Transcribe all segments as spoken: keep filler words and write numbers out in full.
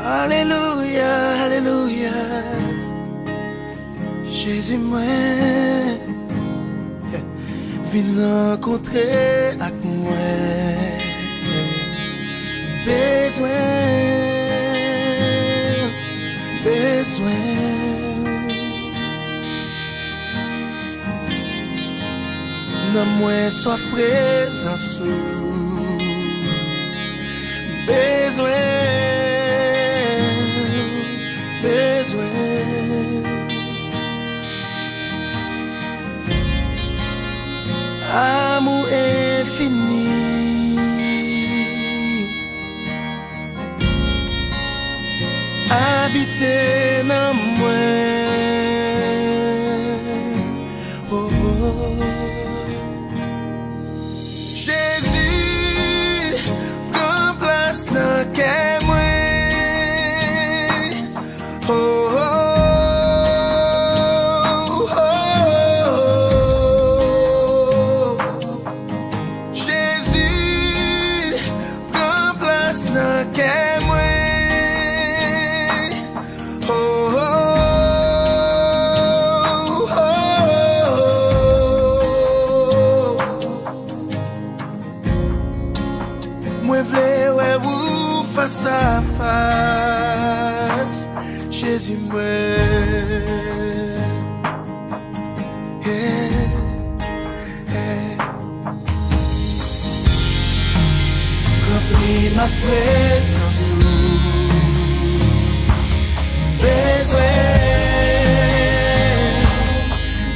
Alelouya, alelouya. Jezi mwen, vin rankontre ak mwen. Bezwen, bezwen. Nanm mwen swaf prezans ou. Bezwen, bezwen. Amou enfini. Abite nan mwen. Oh, oh. Jezi, pran plas nan kè mwen. Oh, oh, oh, oh, oh. Jezi, pran plas nan kè mwen. Oh, oh, oh, oh, oh. Mwen vle wè ou fas a fas, Jezi mwen. Yeah, yeah. Ranpli m ak prezans ou. Bezwen,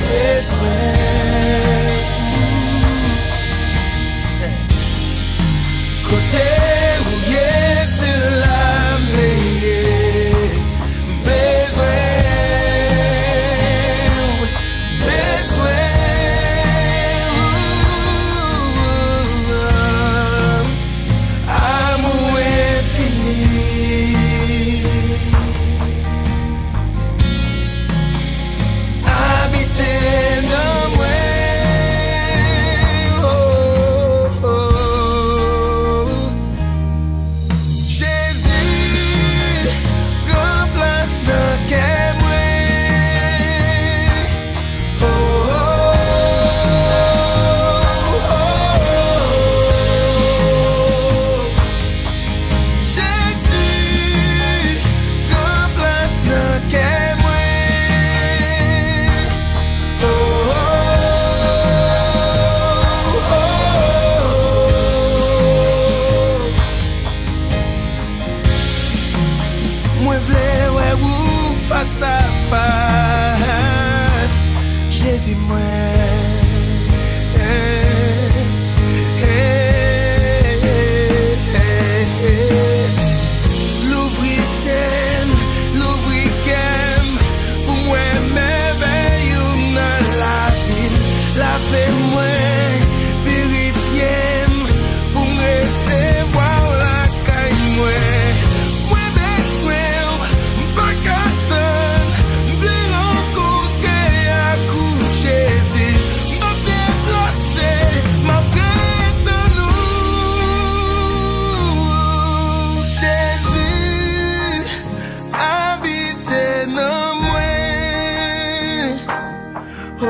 bezwen. Kote ou ye, se la m vle ye. M bezwen ou, bezwen ou. Amou enfini. Abite nan mwen, oh, oh, oh. Jezi, pran plas nan kè mwen. Oh, oh, oh, oh, oh. Jezi, pran plas nan kè mwen. Oh, oh, oh, oh, oh. Mwen vle wè ou fas a fas, Jezi mwen. Louvri je m, louvri kè m, pou m wè mèvèy ou nan lavi m. Lave mwen, pirifye m, pou m resevwa w lakay mwen. Mwen bezwen w, m pa ka tann, m vle rankontre ak ou, Jezi. M p ap deplase, m ap ret ann ou, Jezi. Abite nan mwen. Oh, oh,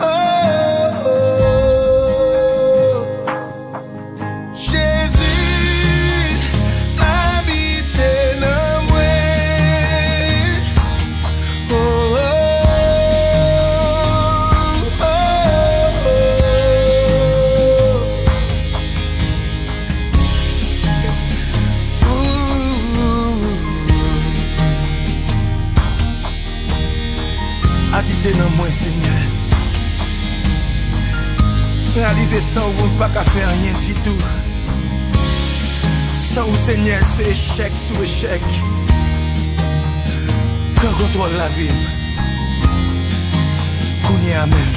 oh, oh, oh. Jezi, abite nan mwen. Oh, oh, oh, oh, oh. Abite nan mwen, Senyè. Reyalize san ou, mwen pa ka fè anyen ditou. San ou, Senyè, se echèk sou echèk. Pran kontwòl lavi m. Kounye a menm.